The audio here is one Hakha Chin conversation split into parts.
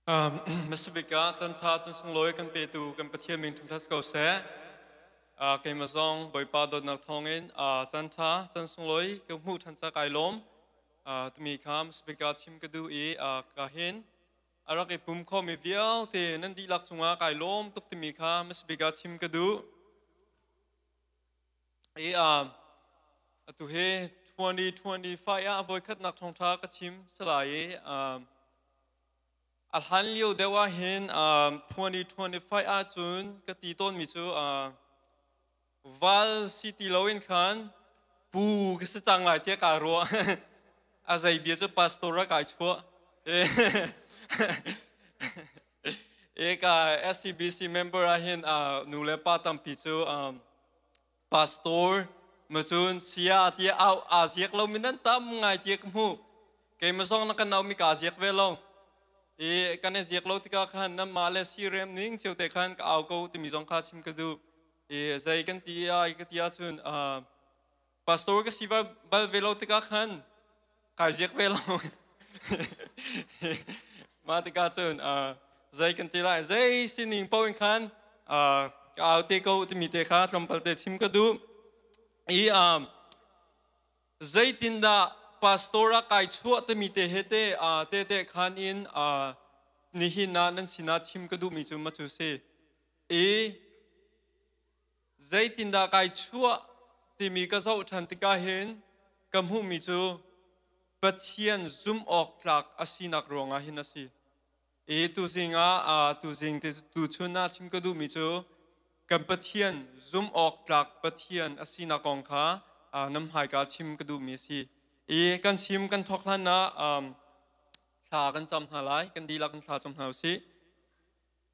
Mr. Bika chan tha chan sunglawi kan petu kan Pathian min thangthat ko seh. Keimah zong Bawipa dawtnak thawngin chan tha chan sunglawi ka hmuh than ca kai lawm. Timi kha Mr. Bika chim ka duh i ka hin a rak i pum khomi vialte nan dihlak cungah kai lawm tuk timi kha Mr. Bika chim ka duh. I atu hi 2025 ah voikhatnak thawngtha ka chim salai i a hlan lio deuh ah hin 2025 ahcun ka ti tawnmi cu val si ti loin khan pu ka si cang lai tiah kaa ruah. A zei bia cu pastor ah kai chuah. E ka SCBC member ah hin nu le pa tampi cu pastor macun sia tiah au aa ziak lo mi nan tam ngai tiah ka hmuh. Keimah zong na kan naumi kaa ziak ve lo. I kan i ziak lo tikah khan nanmah le sirem ning cio te khan ka au ko timi zong kha chim ka duh. I zei kan ti ai ka ti ahcun pastor ka si bal ve lo tikah khan kai ziak ve lo. Mah tikah cun zei kan ti lai zei sining paoh in khan ka au te ko timi te kha tlawmpal te chim ka duh. I zeitindah pastor ah kai chuah timi te he te te te khan in nihin ah nan sinah chim ka duhmi cu ma cu si. I zeitindah kai chuah timi ka zoh ṭhan tikah hin ka hmuhmi cu Pathian zumh awk tlak a sinak ruangah hin a si. I tuzing ah tuzing te tuchun ah chim ka duhmi cu kan Pathian zumh awk tlak Pathian a sinak kong kha nam hmaika chim ka duhmi a si. I kan chim kan thawk hlan ah thla kan cam hna lai. Kan dihlak in thla cam hna usih.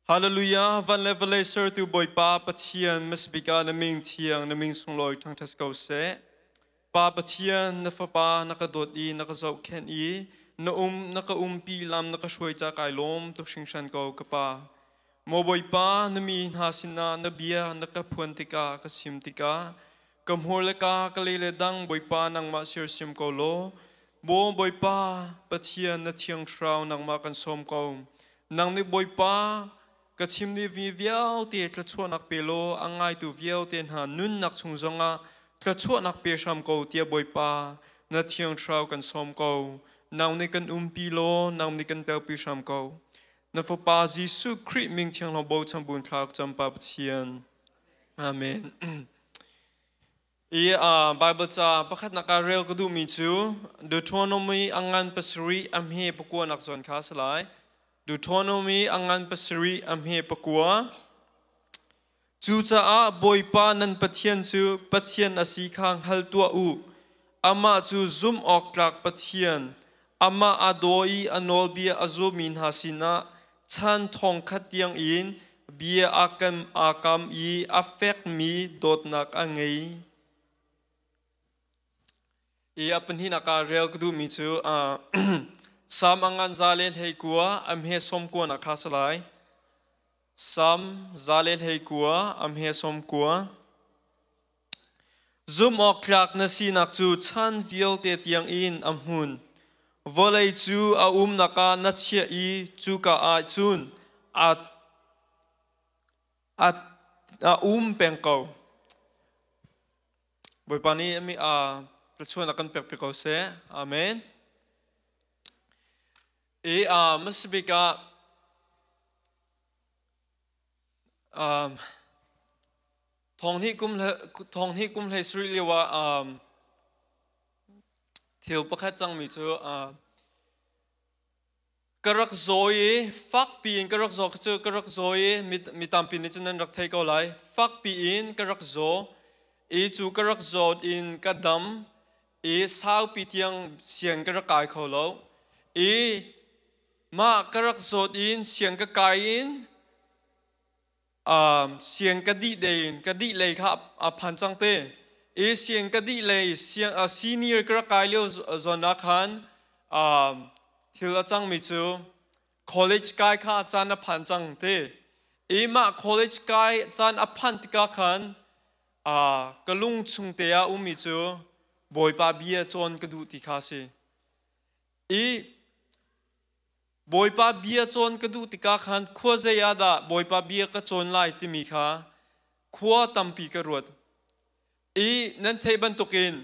Hallelujah! Van le vawlei sertu Bawipa Pathian masabik ah na min thiang na min sunglawi thangṭhat ko seh. Pa Pathian, na Fapa na ka dawt i na ka zohkhenh i na um na ka umpi lam na ka hruai ca kai lawm tuk hringhran ko ka Pa. Maw Bawipa, na mi hna sinah na bia na ka phuan tikah ka chim tikah ka hmur le ka ka le le dang Bawipa nangmah sersiam ko law Maw Bawipa Pathian na Thiang Thlarau nangmah kan sawm ko. Nang nih Bawipa ka chim ni vi vialte thluachuahnak pe law a ngaitu vialte hna nunnak chung zongah thluachuahnak pe hram ko tiah Bawipa na Thiang Thlarau kan sawm ko. Nang nih kan umpi law nang nih kan telpi hram ko. Na Fapa Jesuh Khrih min thianghlim bochan bun thla cam Pa Pathian. Amen. I Bible ca pakhatnak ah rel ka duhmi cu Deuteronomy a ngan pasarih a hme pakua nak zawn kha a si lai. Deuteronomy a ngan pasarih a hme pakua. Cucaah Bawipa nan Pathian cu Pathian a si kha hngal tuah u. Amah cu zumh awk tlak Pathian, amah a daw i a nawlbia a zulmi hna sinah chan thong khat tiangin bia aa kam i a fekmi dawtnak a ngei. I a pahnihnak ah rel ka duhmi cu Salm a ngan za le hlei kua a hme sawm kua nak kha si lai. Salm za le hlei kua a hme sawm kua. Zumhawktlak na sinak cu chan vialte tiangin a hmun. Vawlei cu a umnak ah na chiah i cuka ah cun a um peng ko. Bawipa nih mi thluachuah a kan pek piak ko seh. Amen. I hmasabik ah Thonghnih kum hlei sarih lio ah thil pakhat cangmi cu ka rak zaw i fakpi in ka rak zaw cu ka rak zaw i mi tampi nih cun nan rak thei ko lai. Fakpi in ka rak zaw i cu ka rak zawt in ka dam i saupi tiang siang ka rak kai kho lo i mah ka rak zawt in siang ka kai in siang ka dih dein ka dih lei kha a phan cang te i siang ka dih lei siang senior ka rak kai lio zawn ah khan thil a cangmi cu college kai kha caan a phan cang te i mah college kai caan a phan tikah khan ka lung chung te ah ummi cu Bawipa bia cawn ka duh ti kha si i. Bawipa bia cawn ka duh tikah khan khua zei ah dah Bawipa bia ka cawn lai timi kha khua tampi ka ruat. I nan theih bantukin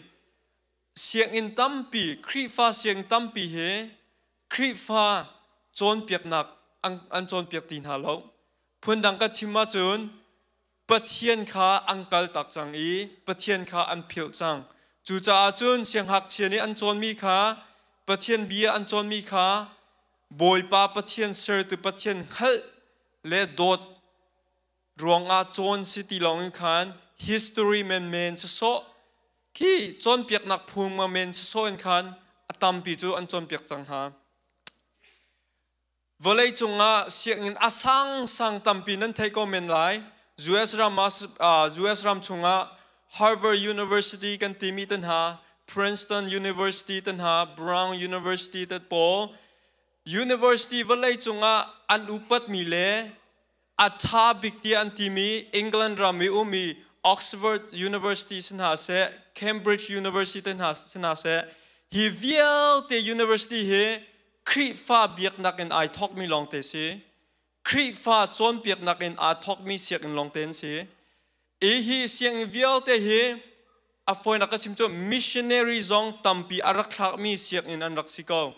sianginn tampi, Khrihfa sianginn tampi hi Khrihfa cawnpiaknak an cawnpiak ti hna lo. Phundang ka chim ahcun Pathian kha an kaltak cang i Pathian kha an philh cang. Cucaah cun sianghngakchia nih an cawnmi kha Pathian bia an cawnmi kha Bawipa Pathian sertu Pathian hngalh le dawt ruangah cawn si ti lawngin khan history menmen sawsawh khi cawnpiaknak phung men sawsawh in khan a tampi cu an cawnpiak cang hna. Vawleicung ah sianginn a sangsang tampi nan thei ko men lai. US ram ah US ram chungah Harvard University kan timi te hna, Princeton University te hna, Brown University te pawl university vawleicung ah an upatmi le a ṭha bik tiah an timi England ram i ummi Oxford University si hna seh, Cambridge University te hna si hna seh, hi vialte university hi Khrihfa biaknak in ai thawkmi lawngte si. Khrihfa cawnpiaknak in aa thawkmi sianginn lawngte an si. I hi sianginn vialte hi a fawinak ka chim cu missionary zong tampi a rak thlakmi sianginn an rak si ko.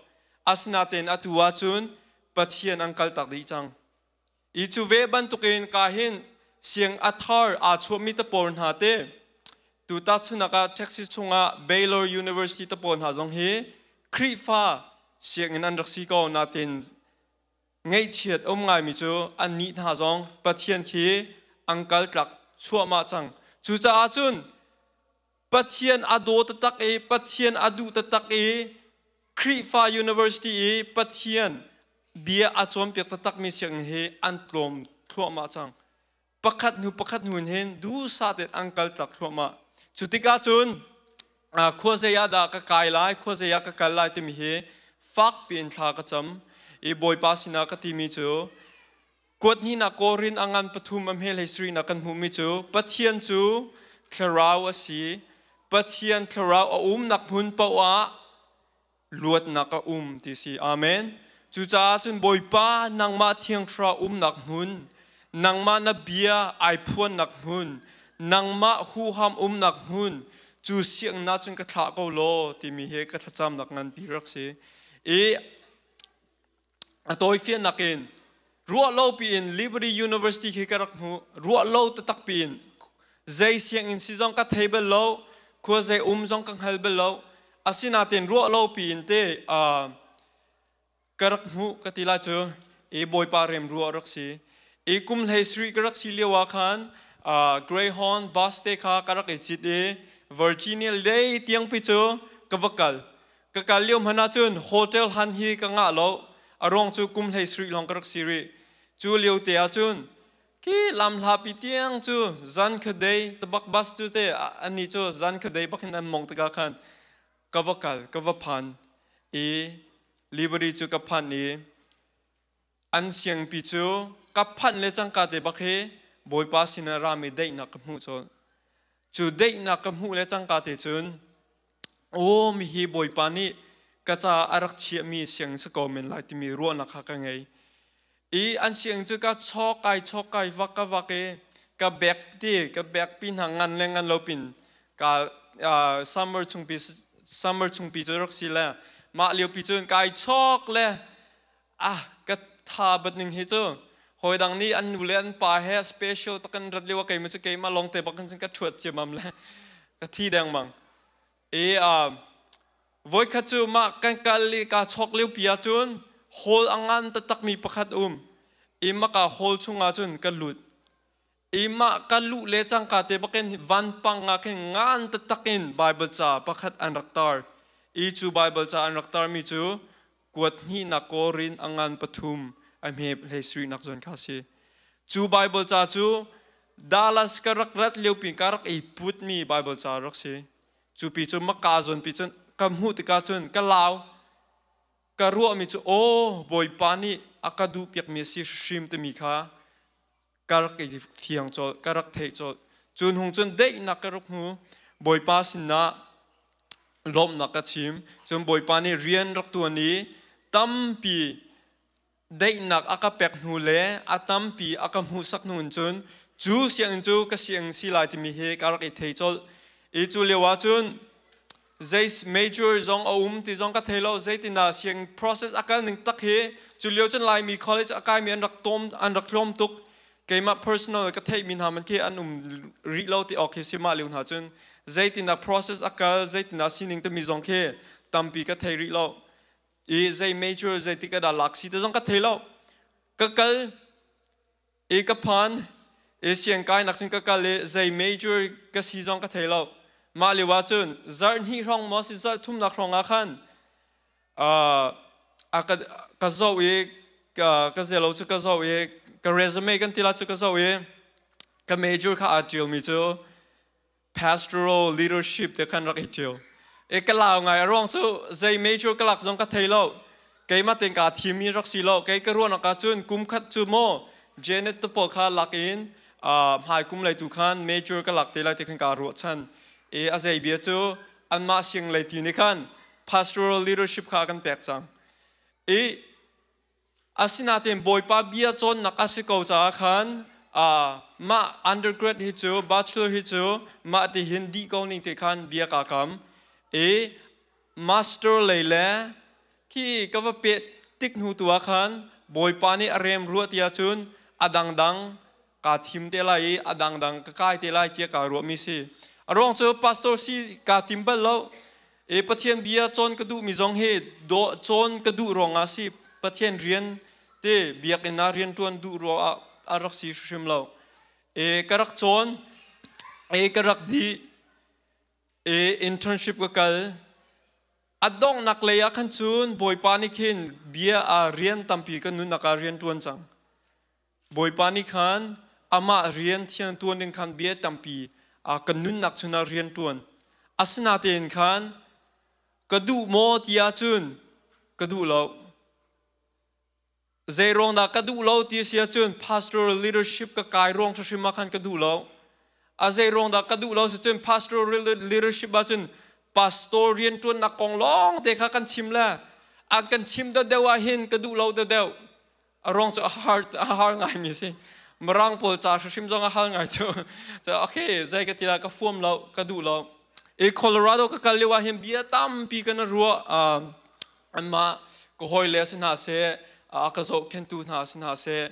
Asinain atu ahcun Pathian an kaltak dih cang. I cu ve bantukin ka hin siang a thar aa chuahmi te pawl hna te tu tahchunak ah Texas chungah Baylor University te pawl hna zong hi Khrihfa sianginn an rak si ko natin ngaihchiat um ngaimi cu an nih hna zong Pathian khi an kal tlak chuahmah cang. Cucaah cun Pathian a daw taktak i Pathian a duh taktak i Khrihfa University i Pathian bia a cawnpiak taktakmi sianginn hi an tlawm thluahmah cang. Pakhat hnu pakhat hnu in hin duhsah tein an kal tak thluahmah. Cu tikah cun khua zei ah dah ka kai lai, khua zei ah ka kal lai timi hi fak piin thla ka cam i Bawipa sinah ka timi cu Kuat hnihnak Korin a ngan pathum a hme hlei sarihnak kan hmuhmi cu Pathian cu thlarau a si. Pathian thlarau a umnak hmun paoh ah luatnak a um ti si. Amen. Cucaah cun Bawipa nangmah thiang thlarau umnak hmun, nangmah na bia ai phuannak hmun, nangmah huham umnak hmun cu sianginn ah cun ka thlah ko law timi hi ka thlacamnak nganpi rak si. I A tawifiannak in ruahlo piin Liberty University khi ka rak hmu. Ruahlo taktak piin zei sianginn si zong ka thei bal lo, khua zei um zong ka hngal bal lo. Asinain ruahlo piin te ka rak hmuh ka ti lai cu i Bawipa rem ruah rak si. I kum hlei sarih ka rak si lio ah khan Greyhound bus te kha ka rak i cit i Virginia lei tiangpi cu ka va kal. Ka kal lio hmanh ahcun hotel han hi ka ngah lo. A ruang cu kum hlei sarih lawng ka rak si rih. Cu lio te ahcun khi lam hlapi tiang cu zan khadei tabak bus cu te annih cu zan khadei bak hin an mong tikah khan ka va kal ka va phan i Liberty cu ka phanh i an siangpi cu ka phanh le cangka te bak hi Bawipa sinah rami daihnak ka hmuh colh. Cu daihnak ka hmuh le cangka te cun aw mihi Bawipa nih ka ca a rak chiahmi siang si ko men lai timi ruahnak kha ka ngei. I an siang cu ka chawk kai chawk kai vak ka vak i ka bek ti ka bek pi hna ngan le ngan lo pin ka summer chungpi summer chungpi cu rak si le mah lio pi cun kai chawk le ah ka tha bat ning hi cu hawi dang nih an nu le an pa he special takin rat lio keimah cu keimah lawng te bak in ka thuat ciamam le ka thi dengmang i voikhat cu mah kan kal i ka chawk lio pi ahcun hall a ngan taktak mi pakhat um i maka hall chungah cun ka lut i mah ka luh le cangka te bakin vanpang ah khin ngan taktak in Bible ca pakhat an rak tar i cu Bible ca an rak tar mi cu kuat hnihnak Korin a ngan pathum a hme hlei sarihnak zawn kha si. Cu Bible ca cu Dallas ka rak rat lio pin ka rak i putmi Bible ca rak si. Cu pi cu maka zawn pi cun ka hmuh tikah cun ka lau. Ka ruahmi cu aw Bawipa nih a ka duh piakmi a si hrim timi kha ka rak i fiang colh, ka rak theih colh. Cun hung cun daihnak ka rak hmu. Bawipa sinah lawmhnak ka chim. Cun Bawipa nih rian rak tuan i tampi Daihnak a ka pek hnu le a tampi a ka hmuhsak hnu in cun cu sianginn cu ka sianginn si lai timi hi ka rak i thei colh. I cu lio ah cun zei major zong a um ti zong ka thei lo. Zeitindah sianginn process a kal ning tak hi cu lio cun Laimi college a kaimi an rak tom an rak tlawm tuk. Keimah personal ka theihmi hna man khi an um rih lo ti awk khi si. Mah lio hna cun zeitindah process a kal, zeitindah sining timi zong khi tampi ka thei rih lo i zei major zeitik dah lak si te zong ka thei lo. Ka kal i ka phan i siangkai nak cun ka kal i zei major ka si zong ka thei lo. Mah lio ah cun zarh hnih hrawng maw si, zarh thumnak hrawng ah khan a ka zoh i ka zelo cu ka zoh i ka resume kan ti la cu ka zoh i ka major kha aa ṭialmi cu pastoral leadership te khan rak i ṭial e. Ka lau ngai. A ruang cu zei major ka lak zong ka thei lo, keimah tein kaa thimmi rak si lo. Kei ka ruahnak ah cun kum khat cu maw Janet te pawl kha lak in hmai kum lei tu khan major ka lak te lai ti khan kaa ruahchan e. A zei bia cu anmah siang lei ti nih khan pastoral leadership kha kan pek cang i asinain Bawipa bia cawnnak a si ko caah khan mah undergrad hi cu, bachelor hi cu mah ti hin dih ko ning te khan bia kaa kam i master lei le khi ka va peh tik hnu tu ah khan Bawipa nih a rem ruah ti ahcun a dangdang kaa thim te lai i a dangdang ka kai te lai tiah kaa ruahmi si. A ruang cu pastor si kaa tim bal lo e. Pathian bia cawn ka duhmi zong hi cawn ka duh ruangah si, Pathian rian te biakinn ah rian ṭuan duh ruangah a rak si hrim lo e. Ka rak cawn e, ka rak dih e, internship ka kal. A donghnak lei ah khan cun Bawipa nih khin bia a rian tampi kan nunnak ah rian ṭuan cang. Bawipa nih khan amah rian thiang ṭuan ding khan bia tampi kan nunnak chungah rian ṭuan. Asinain khan ka duh maw ti ahcun ka duh lo. Zei ruang dah ka duh lo ti a si ahcun pastoral leadership ka kai ruang hrim ah khan ka duh lo. A zei ruang dah ka duh lo si cun pastoral leadership ahcun pastor rian ṭuannak kong lawng te kha kan chim le a kan chim deuhdeuh ah hin ka duh lo deuhdeuh. A ruang cu a har ngaimi si. Mirang pawl ca hrim zong a har ngai cu. Okay, zei ka ti la, ka fuam lo, ka duh lo. I Colorado ka kal lio ah hin bia tampi kan ruah. Anmah ka hawi le si hna seh, a ka zohkhentu hna si hna seh,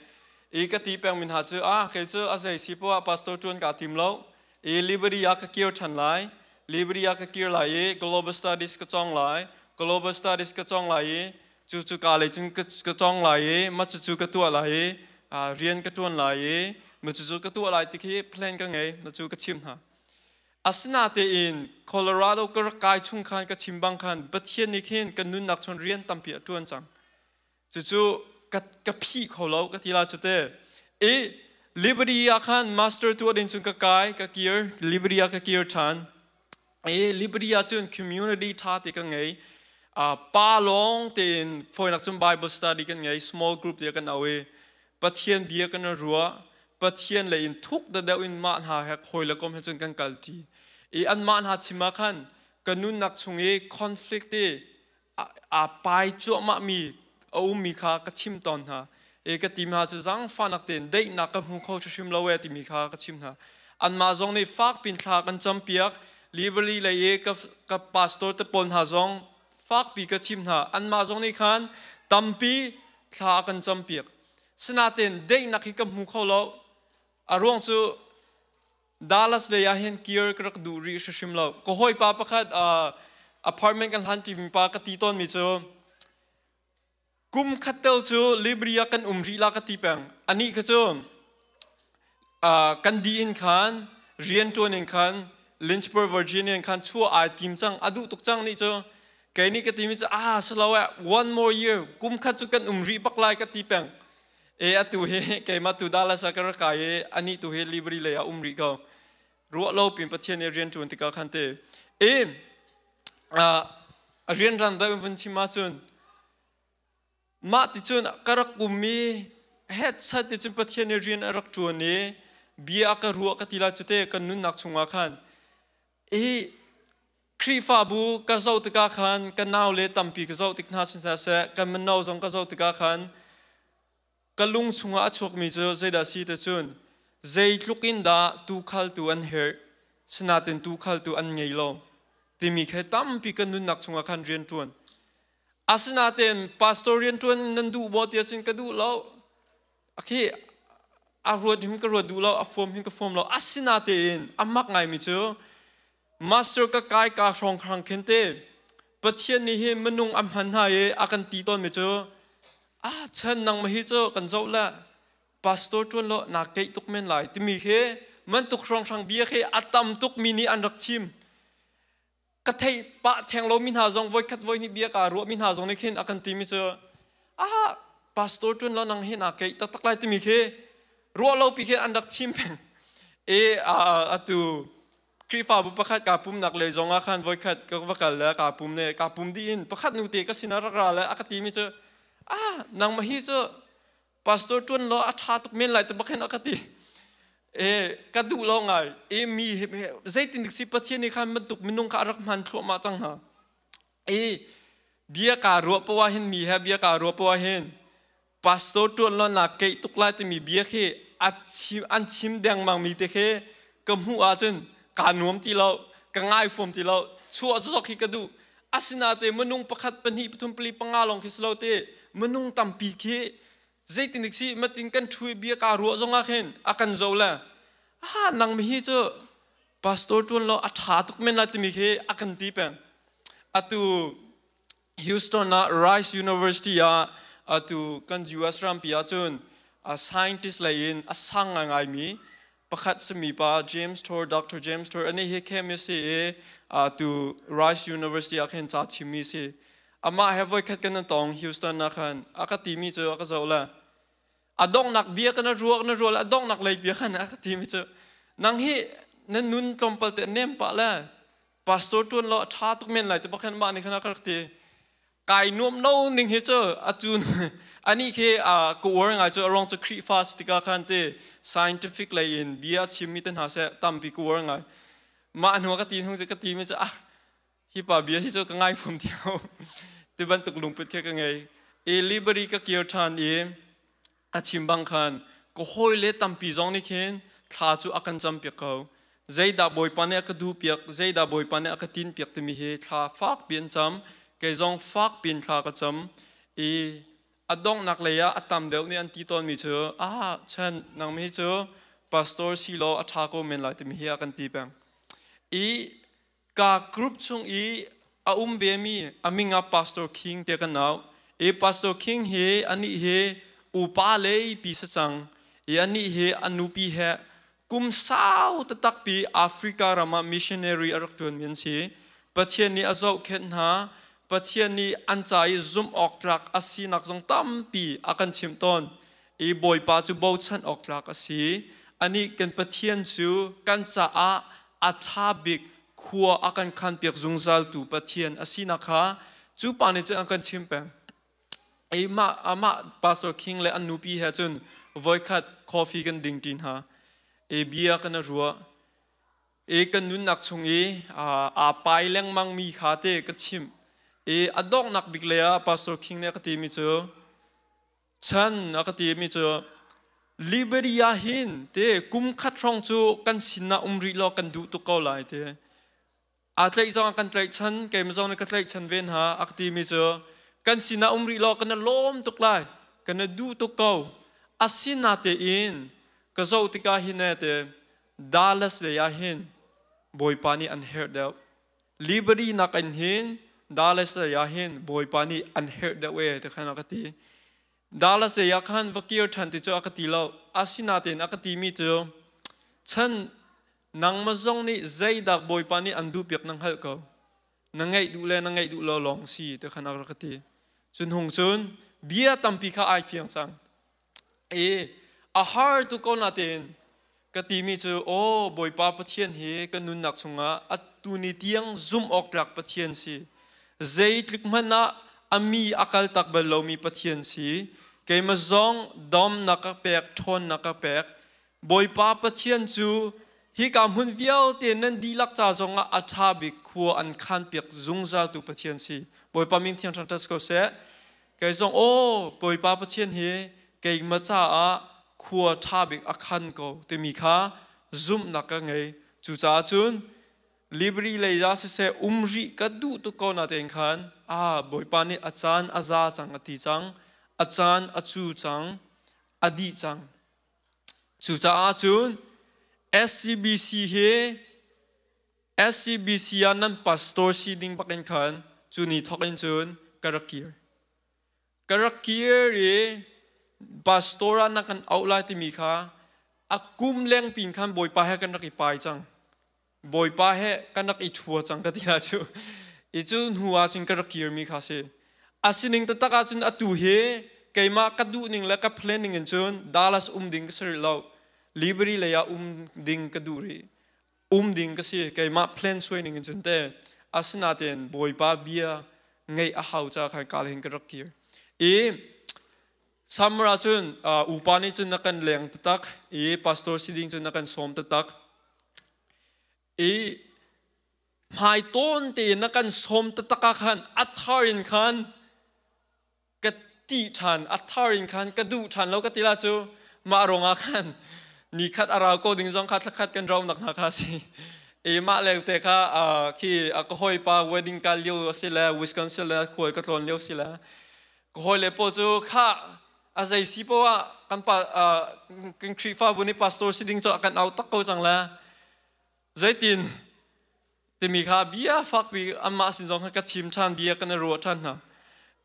i ka ti peng mi hna cu a kei cu a zei si poah pastor tuan ka tim lo i Liberty ah ka kir than lai. Liberty ah ka kir lai i global studies ka cawng lai. Global studies ka cawng lai i cu cu ka lei cun ka cawng lai i ma cu cu ka tuah lai i rian ka tuan lai i ma cu cu ka tuah lai ti khi plan ka ngei na cu ka chim hna. Asinatein Colorado ka rak kai chung khan ka chim bang khan Pathian nih khin ka nunnak chun rian tampi a tuan cang. Cucu ka phih kho lo ka ti la cu te. I Liberty ah khan master tuah ding cun ka kai, ka kir, Liberty ah ka kir ṭhan. I Liberty ah cun community ṭha te ka ngei. Pa lawng tein fawinak cun Bible study kan ngei, small group te kan au i Pathian bia kan ruah, Pathian lei in thuk deuh in mah hna he khawi le kom he cun kan kal ṭi. I anmah hna chim ah khan ka nunnak chung i conflict i aa pai cuahmah mi a ummi kha ka chim tawn hna e. Ka ti hna cu zaangfahnak tein daihnak ka hmu kho hrim lo e timi kha ka chim hna. Anmah zong nih fak pin thla kan campiak. Liberty lei i ka pastor te pawl hna zong fakpi ka chim hna. Anmah zong nih khan tampi thla kan campiak. Sinain daihnak hi ka hmu kho lo. A ruang cu Dallas lei ah hin kir ka rak duh rih hrim lo. Ka hawipa pakhat, apartment kan hlan ṭimi pa, ka ti tawnmi cu kum khat tel cu Liberia kan um rih la ka ti peng. Anih kha cu kan di in khan rian ṭuan in khan Lynchburg, Virginia in khan chuah ai tim cang, a duh tuk cang nih cu. Kei nih ka timi cu ah silo eh, one more year, kum khat cu kan um rih bak lai ka ti peng e. Atu hi keimah tu Dallas ah ka rak kai i anih tu hi Liberty lei ah um rih ko. Ruah lo pin Pathian nih rian ṭuan tikah khan te e a rian ran deuh vun chim ahcun mah ti cun ka rak um i headset ti cun Pathian nih rian a rak ṭuan i bia ka ruah ka ti la cu te. Kan nunnak chungah khan i Khrihfabu ka zoh tikah khan ka nau le tampi ka zoh tik hna sin seh, kan mino zong ka zoh tikah khan. Ka lung chungah a chuakmi cu zeidah si ti cun zeitluk in dah tuukhaltu an herh, sinain tuukhaltu an ngei lo timi kha tampi kan nunnak chungah khan rian ṭuan. Asinain pastor rian ṭuan nan duh maw tiah cun ka duh lo. Khi a ruat him ka ruat duh lo, a fuam him ka fuam lo. Asinain a mak ngaimi cu master ka kai ka hrawng hrang khin te Pathian nih hi minung a hman hna i a kan ti tawnmi cu a chan nang ma hi cu kan zoh le pastor ṭuan lo naa keih tuk men lai timi khi mantuk hrawnghrang bia khi a tam tuk mi nih an rak chim. Ka theih pah theng lomi hna zong voikhat voihnih bia kaa ruahmi hna zong nih khin a kan timi cu ah pastor ṭuan lo nang hi naa keih taktak lai timi khi ruah lo pi khi an rak chim peng. E atu Khrihfabu pakhat kaa pumnak lei zong ah khan voikhat ka va kal le kaa pum ne kaa pum dih in pakhat nu te ka sinah rak ra le a ka timi cu ah nangmah hi cu pastor ṭuan law a ṭha tuk men lai ti bak hin a ka ti. E ka duh lo ngai. E mi zeitin dik si Pathian nih khan bantuk minung kha a rak hman thluahmah cang hna. E bia kaa ruah poah hin mi he bia kaa ruah poah hin pastor ṭuan lo na keih tuk lai timi bia khi a chim an chim dengmang mi te khi ka hmuh ahcun kaa nuam ti lo, ka ngai fuam ti lo, chuah zawk hi ka duh. Asinate minung pakhat, pahnih, pathum, pali, panga lawng khi si lo te, minung tampi khi zeitin dik si matin kan ṭhu i bia kaa ruah zong ah khin a kan zo le ah nang mi hi cu pastor ṭuan lo a ṭha tuk men lai timi khi a kan ti peng. Atu Houston ah Rice University ah atu kan US rampi ahcun scientist lei in a sang ngaingaimi pakhat simi pa James Tour, Dr. James Tour, ani hi chemist si i atu Rice University ah khin ca chimmi si. Amah he voikhat kan tong Houston ah khan a ka timi cu a ka zoh le a donghnak bia kana ruak na rual a donghnak lei bia khan a ka timi cu nang hi na nun tlawmpal te nem pah le pastor ṭuan law a ṭha tuk men lai ti bak khan mah nih khan a ka rak ti. Kai nuam lo ning hi cu acun ani khi ka uar ngai cu a ruang cu Khrihfa si tikah khan ti scientific lei in bia chimmi te hna seh tampi ka uar ngai. Mah hnu ka ti hnu cu ka ti mi cu ah hi pa bia hi cu ka ngai fum ti lo ti bantuk lungput khi ka ngei. E Liberty ka kir ṭhan i a chim bang khan ka hawile tampi zong nih khin thla cu a kan campiak ko. Zeidah Bawipa nih a ka duhpiak, zeidah Bawipa nih a ka tinpiak timi hi thla fak piin cam, kei zong fak piin thla ka cam i a donghnak lei ah a tam deuh nih an ti tawnmi cu ah chan nangmi hi cu pastor si law a ṭha ko men lai timi hi a kan ti peng. I ka group chung i a um vemi a min ah Pastor King te kan au. I Pastor King hi anih hi upa lei pi sa cang. I anih hi a nupi he kum sau taktak pi Africa ram ah missionary a rak ṭuanmi an si. Pathian nih a zohkhenh hna. Pathian nih an ca i zumh awk tlak a sinak zong tampi a kan chimh tawn. I Bawipa cu bochan awk tlak a si. Anih kan Pathian cu kan caah a ṭha bik khua a kan khanpiak zungzaltu Pathian a sinak kha cu pa nih cun a kan chim peng. I mah amah Pastor King le an nupi he cun voikhat coffee kan ding ṭi hna. I bia kan i ruah. I kan nunnak chung i aa pai lengmang mi kha te ka chimh. I a donghnak bik lei ah Pastor King nih a ka timi cu chan a ka timi cu Liberia hin te kum khat hrawng cu kan sinah um rih law kan duh tuk ko lai te. Aa tlaih zong ah kan tlaihchan, keimah zong nih ka tlaihchan ve hna a ka timi cu kan sinah um rih law kan i lawm tuk lai, kan i duh tuk ko. Asinatein ka zoh tikah hin te Dallas lei ah hin Bawipa nih an herh deuh. Liberty nakin hin Dallas lei ah hin Bawipa nih an herh deuh ee ti khan a ka ti. Dallas lei ah khan va kir ṭhan ti cu a ka ti lo. Asinain a ka timi cu chan nangmah zong nih zeidah Bawipa nih an duhpiak na hngalh ko. Na ngaih duh le na ngaih duh lo lawng si ti khan a rak ka ti. Cun hung cun bia tampi kha ai fiang cang. I a har tu ko natein ka timi cu aw Bawipa Pathian hi ka nunnak chungah atu ni tiang zumh awk tlak Pathian si. Zeitlik hmanh ah a mi a kaltak bal lomi Pathian si. Keimah zong dawmnak ka pek, ṭhawnnak ka pek. Bawipa Pathian cu hika hmun vialte nan dihlak ca zongah a ṭha bik khua an khanpiak zungzaltu Pathian si. Bawipa min thiang ṭhang ṭas ko seh. Kei zong aw Bawipa Pathian hi Keimah caah khua ṭha bik a khan ko timi kha zumhnak ka ngei. Cucaah cun Libri lei ah siseh um rih ka duh tuk ko natein khan ah Bawipa nih a caan a za cang a ti cang, a caan a cu cang, a dih cang. Cucaah cun SCBC hi SCBC ah nan pastor si ding bakin khan cu ni thawk in cun ka rak kir. Ka rak kir i pastor ah na kan auh lai timi kha a kum leng pin khan Bawipa he kan rak i pai cang. Bawipa he kan rak i ṭhua cang ka ti la cu. I cu hnu ah cun ka rak kirmi kha si. A sining taktak ahcun atu hi keimah ka duh ning le ka planning in cun Dallas um ding ka si rih lo. Liberty lei ah um ding ka duh rih. Um ding ka si. Keimah plan suai ning in cun te. Asinain Bawipa bia ngeih a hau ca khan kal hin ka rak kir. I summer ah cun upa nih cun na kan leng taktak i pastor si ding cun na kan sawm taktak. I hmai tawn tein na kan sawm taktak ah khan a thar in khan ka ṭih ṭhan, a thar in khan ka duh ṭhan lo ka ti la cu mah ruangah khan ni khat a rau ko ding zong kha thlakhat kan rau nak hna kha si. I mah le te kha khi ka hawipa wedding kal lio a si le Wisconsin le khual ka tlawn lio si le ka hawi le pawl cu kha a zei si poah ah kan pa kan Khrihfabu nih pastor si ding cu a kan au tak ko cang le zeitin timi kha bia fakpi anmah sin zong kha ka chim ṭhan, bia kan i ruah ṭhan hna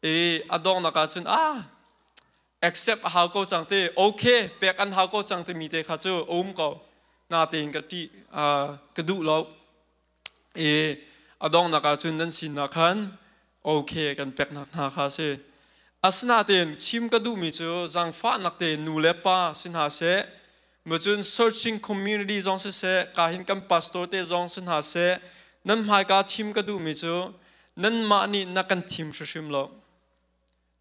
i a donghnak ah cun ah accept a hau ko cang te, okay pek an hau ko cang timi te kha cu a um ko natein ka ṭih, ka duh lo i a donghnak ah cun nan sinah khan okay kan peknak hna kha a si. Asinain chim ka duhmi cu zaangfahnak te nu le pa si hna seh, cun searching community zong siseh, ka hin kan pastor te zong si hna seh, nan hmaika chim ka duhmi cu nanmah nih na kan thim hrimhrim lo.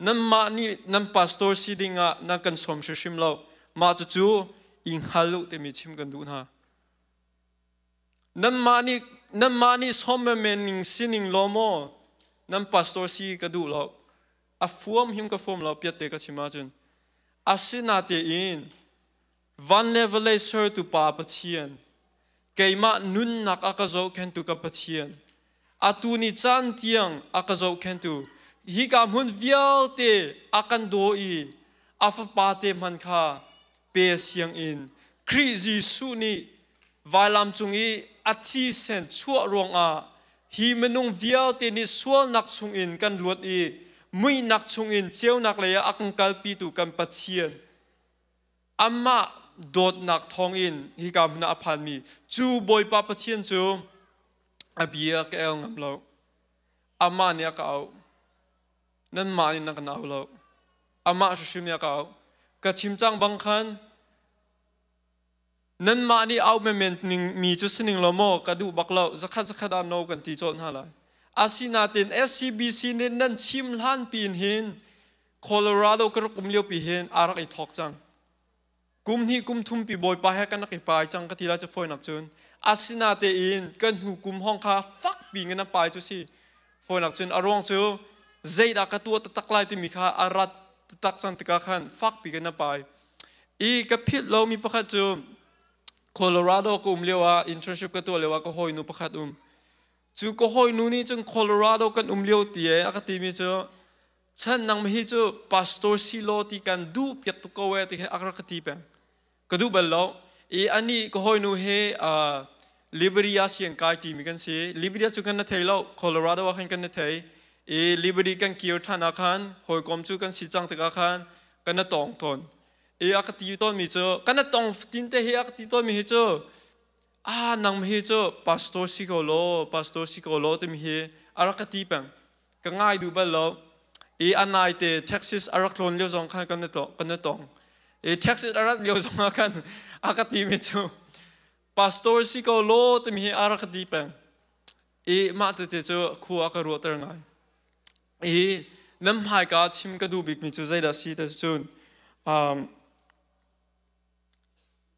Nanmah nih nan pastor si dingah na kan sawm hrimhrim lo. Mah cucu i hngal u timi chim kan duh hna. Nanmah nih sawm men ning sining law maw nan pastor si ka duh lo. A fuam him ka fuam lo piat te ka chim ahcun. Asinatein van le vawlei sertu Pa Pathian, keimah nunnak a ka zohkhentu ka Pathian, atu ni caan tiang a ka zohkhentu, hika hmun vialte a kan daw i a fapa te hman kha pe sianginn Khrih Jesuh nih vailam cung i a thisen chuah ruangah hi minung vialte nih sualnak chungin kan luat i muihnak chungin ceunak lei ah a kan kalpitu kan Pathian amah dawtnak thawngin hika hmun ah a phanmi cu Bawipa Pathian cu a bia ka el ngam lo. Amah nih a ka auh. Nanmah nih nan kan au lo. Amah hrimhrim nih a ka auh. Ka chim cang bang khan nanmah nih auh menmen ning mi cu sining law maw ka duh bak lo, zakhat zakhat ah no kan ti colh hna lai. Asinain SCBC nih nan chim hlan piin hin Colorado ka rak um lio pi hin aa rak i thawk cang. Kum hnih kum thum pi Bawipa he kan rak i pai cang ka ti lai cu fawinak cun. Asinatein kan hnu kum hong kha fak pi in a pai cu si. Fawinak cun a ruang cu zeidah ka tuah taktak lai timi kha a rat taktak cang tikah khan fak pi kan a pai. I ka philh lomi pakhat cu Colorado ka um lio ah internship ka tuah lio ah ka hawinu pakhat um. Cu ka hawinu nih cun Colorado kan um lio ti e a ka timi cu chan nang hi cu pastor si law ti kan duh piak tuk ko e ti he a rak ka ti peng. Ka duh bal lo. I ani ka hawinu he Liberia siang kai timi kan si. Liberia cu kan na thei lo. Colorado ah khan kan na thei. I Liberia kan kir than ah khan hawikom cu kan si cang tikah khan kan na tong tawn. I a ka ti tawn mi cu kan na tong tin te hi a ka ti tawn mi hi cu ah nang hi cu pastor si ko law, pastor si ko law timi hi a rak ka ti peng. Ka ngai duh bal lo. I a nai te Texas a rak tlawn lio zong khan kan na tong. I Texas a rat lio zong ah khan a ka ti mi cu pastor si ko law timi hi a rak ka ti peng. I mah tete cu khua ka ruahter ngai. I nan hmaika chim ka duh bik mi cu zeidah si ti cun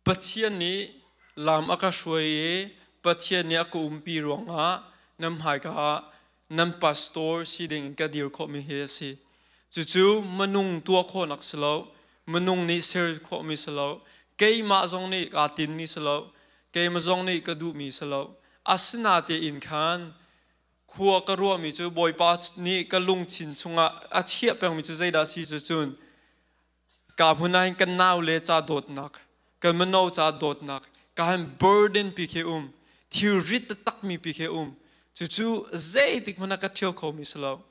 Pathian nih lam a ka hruai i Pathian nih a ka umpi ruangah nan hmaika ah nan pastor si ding in ka dir khawhmi hi a si. Cucu minung tuah khawhnak si lo. Minung nih ser khawhmi si lo. Keimah zong nih kaa tinmi si lo. Keimah zong nih ka duhmi si lo. Asinatein khan khua ka ruahmi cu Bawipa nih ka lungthin chungah a chiah pengmi cu zeidah si cu cun ka hmun ah hin kan nau le ca dawtnak, kan mino ca dawtnak, ka han burden pi khi um, thilrit takmi pi khi um. Cucu zeitik hmanh ah ka ṭhial khomi si lo.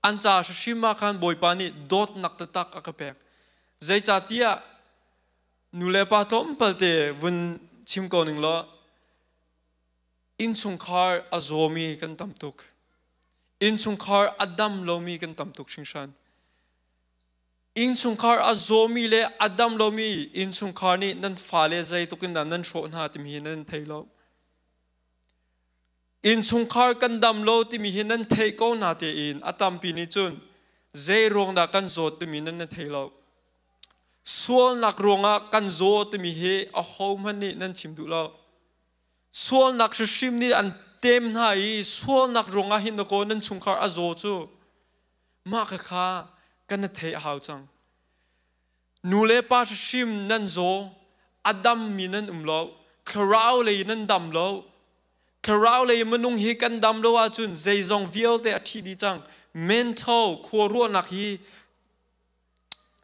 An ca hrim ah khan Bawipa nih dawtnak taktak a ka pek. Zeicahtiah nu le pa tlawmpal te vun chim ko ning law innchungkhar a zawmi kan tam tuk. Innchungkhar a dam lomi kan tam tuk hringhran. Innchungkhar a zawmi le a dam lomi innchungkhar nih nan fale zeitluk in dah nan hrawh hna timi hi nan thei lo. Innchungkhar kan dam lo timi hi nan theih ko na tein a tampi nih cun zei ruang dah kan zawt timi nan na thei lo. Sualnak ruangah kan zaw timi hi ahohmanh nih nan chim duh lo. Sualnak hrimhrim nih an tem hna i sualnak ruangah hin dakaw nan chungkhar a zaw cu. Mah khakha kan na theih a hau cang. Nu le pa hrim nan zaw, a dammi nan um lo, thlarau lei nan dam lo. Thlarau lei minung hi kan dam lo ahcun zeizong vialte a thi dih cang. Mental khua ruahnak hi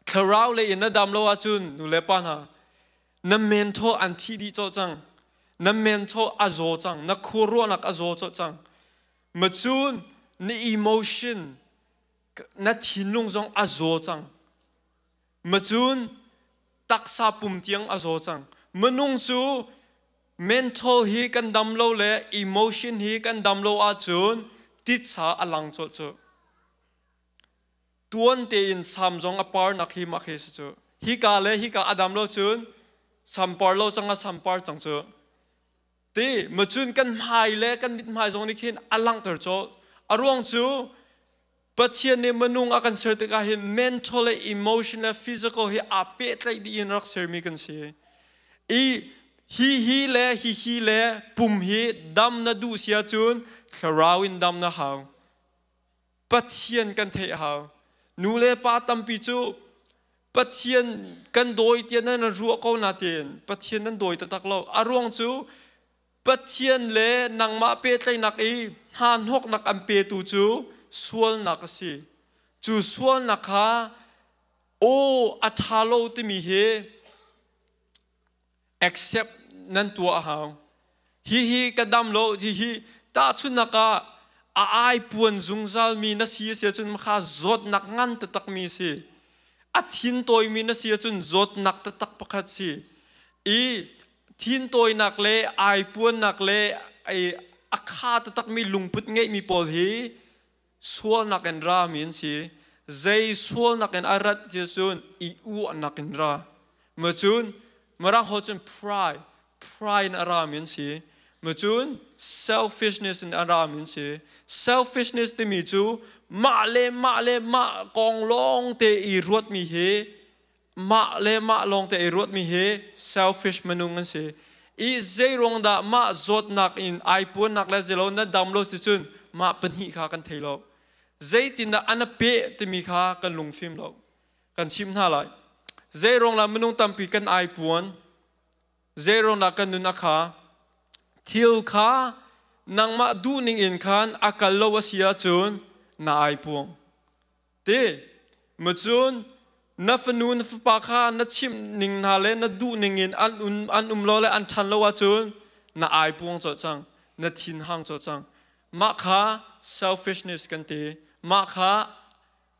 thlarau lei in na dam lo ahcun nu le pa hna na mental an thi dih colh cang. Na mental a zaw cang. Na khua ruahnak a zaw colh cang. Macun na emotion na thinlung zong a zaw cang. Macun taksa pum tiang a zaw cang. Minung cu mental hi kan dam lo le emotion hi kan dam lo ahcun titsa a lang colh cu. Tuan tein sam zong a par nak hi mah khi si cu. Hika le hika a dam lo cun sam par lo cang a sam par cang cu. Ti macun kan hmai le kan mithmai zong nih khin a langhter colh. A ruang cu Pathian nih minung a kan ser tikah hin mental le emotion le physical hi aa pehtlaih dih in rak sermi kan si. I hi hi le hi hi le pum hi dam na duh si ahcun thlarau in dam na hau. Pathian kan theih a hau. Nu le pa tampi cu Pathian kan dawi tiah nan ruah ko nain Pathian nan dawi taktak lo. A ruang cu Pathian le nangmah pehtlaihnak i hnahnawknak an petu cu sualnak a si. Cu sualnak kha aw a ṭha lo timi hi accept nan tuah a hau. Hihi ka dam lo, hihi tahchunhnak ah a ai puan zungzal mi na si a si ahcun kha zawtnak ngan taktak mi si. A thin tawimi na si ahcun zawtnak taktak pakhat si. I thin tawinak le ai puannak le a kha taktakmi lungput ngeihmi pawl hi sualnak in ra mi an si. Zei sualnak in a rat ti cun i uahnak in ra. Ma cun Mirang holh cun pride, pride in a ra mi an si. Ma cun selfishness in a ra mi an si. Selfishness timi cu mah le mah le mah kong lawng te i ruat mi hi mah le mah lawng te i ruat mi hi selfish minung an si. I zeiruang dah mah zawtnak in ai puannak le zelo na dam lo si cun mah pahnih kha kan thei lo. Zeitindah an a peh timi kha kan lungfim lo. Kan chim hna lai. Zeiruang lah minung tampi kan ai puan, zeiruang dah kan nun a kha, thil kha nangmah duhning in khan a kal lo a si ahcun na ai puang. Ti macun na fanu na fapa kha na chimh ning hna le na duh ning in an um lo le an ṭhan lo ahcun na ai puang colh cang, na thin hang colh cang. Mah kha selfishness kan ti. Mah kha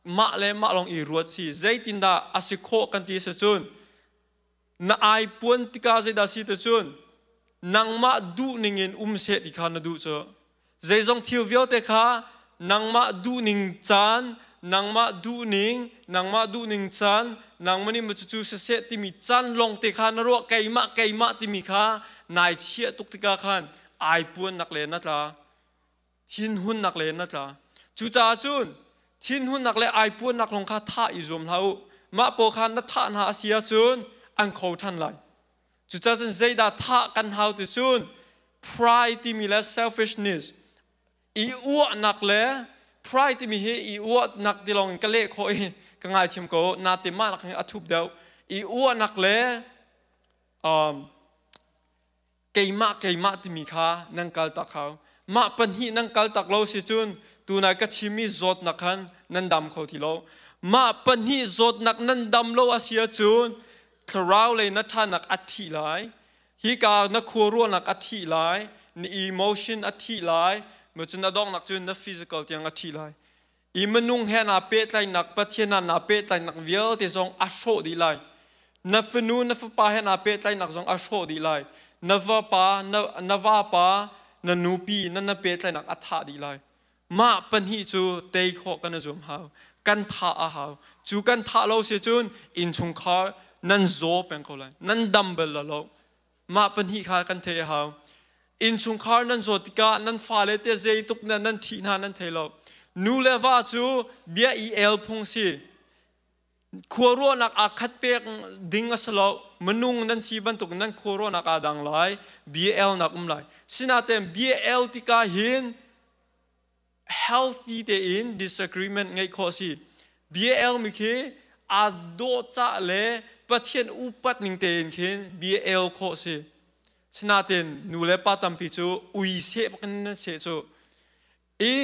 mah le mah lawng i ruat si. Zeitindah a si khawh kan ti si cun na ai puan tikah zeidah si ti cun nangmah duh ning in um seh ti kha na duh cu. Zeizong thil vialte kha nangmah duhning caan, nangmah duhning, nangmah duhning caan, nangmah nih maw cucu siseh timi caan lawngte kha na ruah keimah keimah timi kha nai chiah tuk tikah khan ai puannak le na tla, thinhunnak le na tla. Cucaah cun thinhunnak le ai puannak lawng kha thah i zuam hlah u. Mah pawl kha na thah hna a si ahcun an kho ṭhan lai. Cucaah cun zeidah thah kan hau ti cun pride timi le selfishness i uahnak le pride timi hi i uahnak ti lawng in ka leh khawh i ka ngaithiam ko natin mah nak hin a thup deuh. I uahnak le keimah keimah timi kha nan kal tak hau. Mah pahnih nan kal tak lo si cun tunai ka chimmi zawtnak khan nan dam kho ti lo. Mah pahnih zawtnak nan dam lo a si ahcun thlarau lei na ṭhanak a thi lai. Hika na khuaruahnak a thi lai, na emotion a thi lai, ma cun a donghnak cun na physical tiang a thi lai. I minung he naa pehtlaihnak, Pathian ah naa pehtlaihnak vialte zong a hrawh dih lai. Na fanu, na fapa he naa pehtlaihnak zong a hrawh dih lai. Na vapa, na vapa, na nupi, na pehtlaihnak a thah dih lai. Mah pahnih cu tei khawh kan i zuam hau. Kan thah a hau. Cu kan thah lo si cun innchungkhar nan zaw peng ko lai. Nan dam bal lo. Mah pahnih kha kan theih a hau. Innchungkhar nan zawt tikah nan fale te zeituk na nan ṭhih hna nan thei lo. Nu le va cu bia i el phung si. Khuaruahnak aa khat pek ding a si lo. Minung nan si bantuk nan khuaruahnak aa dang lai. Bia elnak um lai. Sinain bia el tikah hin healthy tein disagreement ngeih khawh si. Bia elmi khi aa dawhcah le Pathian upat ning tein khin bia el khawh si. Sinain nu le pa tampi cu ui seh bakin nan seh cu. I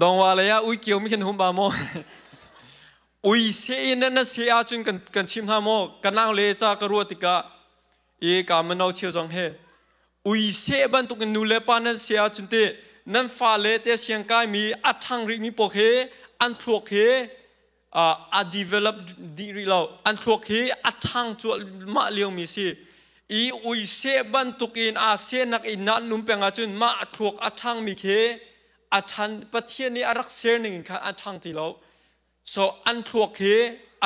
dongwa lei ah ui kio mi khin hum ba maw? Ui seh in nan seh ahcun kan chim hna maw? Ka nau le ca ka ruah tikah i ka mano cheu zong he ui seh bantukin nu le pa nan si ahcun te nan fale te siangkai mi a ṭhang rih mi pawl khi an thluak hi a develop dih rih lo, an thluak hi a ṭhang cuahmah lio mi si. I ui seh bantukin aa sehnak in na num peng ahcun mah a thluak a ṭhang mi khi a ṭhan Pathian nih a rak ser ning in khan a ṭhang ti lo. So an thluak hi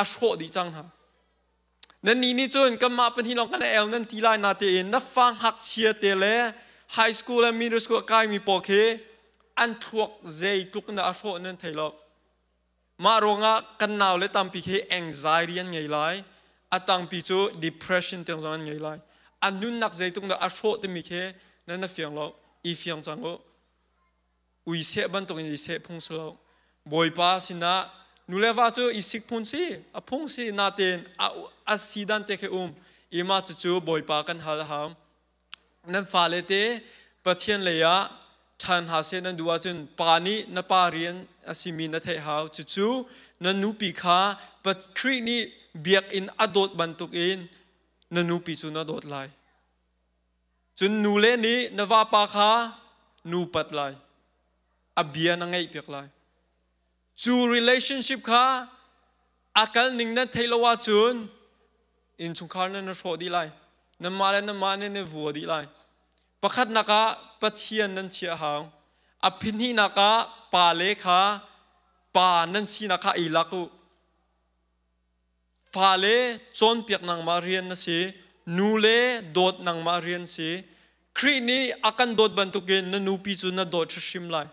a hrawh dih cang hna. Nannih nih cun kanmah pahnih lawng kan el nan ti lai natein na fa ngakchia te le high school le middle school a kaimi pawl khi an thluak zeitluk in dah a hrawh nan thei lo. Mah ruangah kan nau le tampi khi anxiety an ngei lai, a tangpi cu depression tiang zong an ngei lai. An nunnak zeitluk dah a hrawh timi khi nan na fiang lo, i fiang cang u. Ui seh bantukin i seh phung si lo. Bawipa sinah nu le va cu i sik phun si, a phung si natein a si dan te khi um. I mah cucu Bawipa kan hal a hau. Nan fale te Pathian lei ah ṭhan hna seh nan duh ahcun pa nih na pa rian a simi na theih hau. Cucu na nupi kha Khrih nih biakinn a dawt bantukin na nupi cu na dawt lai. Cun nule nih na vapa kha nupat lai, a bia na ngaihpiak lai. Cu relationship kha a kal ning nan theih lo ahcun innchungkhar nan hrawh dih lai. Nanmah le nanmah nih nan vua dih lai. Pakhatnak ah Pathian nan chiah hau. A phahnihnak ah pale kha pa nan sinak kha i lak u. Fale cawnpiak nangmah rian na si, nule dawt nangmah rian si. Khrih nih a kan dawt bantukin na nupi cu na dawt hrimhrim lai.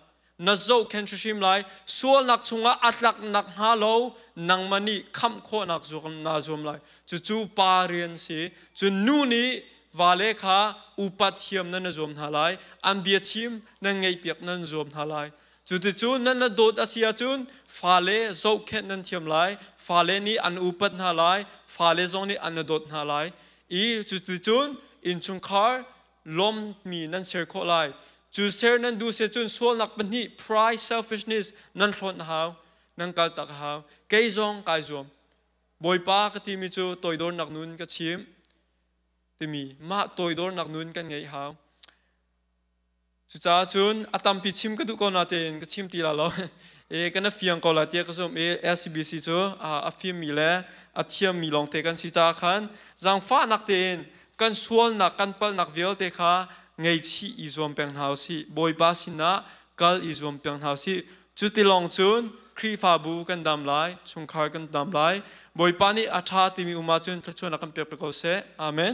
Na zohkhenh hrimhrim lai. Sualnak chungah a tlak nakhnga lo nangmah nih khamh khawhnak naa zuam lai. Cucu pa rian si. Cun nu nih vale kha upat thiam nan i zuam hna lai. An biachim nan ngaihpiak nan zuam hna lai. Cuticun nan na dawt a si ahcun fale zohkhenh nan thiam lai, fale nih an upat hna lai, fale zong nih an na dawt hna lai. I cuticun innchungkhar lawmmi nan ser khawh lai. Cu ser nan duh si cun sualnak pahnih pride, selfishness nan hlawt a hau, nan kaltak a hau. Kei zong kai zuam. Bawipa ka timi cu toidornak nun ka chim timi mah toidornak nun kan ngeih hau. Cucaah cun a tampi chim ka duh ko natein ka chim ti la lo. E kan a fiang ko la tiah ka zumh i LCBC cu a fimmi le a thiammi lawngte kan si caah khan zaangfahnak tein kan sualnak kan palhnak vialte kha ngeichih i zuam peng hna usih. Bawipa sinah kal i zuam peng hna usih. Cuti lawng cun Khrihfabu kan dam lai, chungkhar kan dam lai. Bawipa nih a ṭha timi um ahcun thluachuahnak kan pek ko seh. Amen.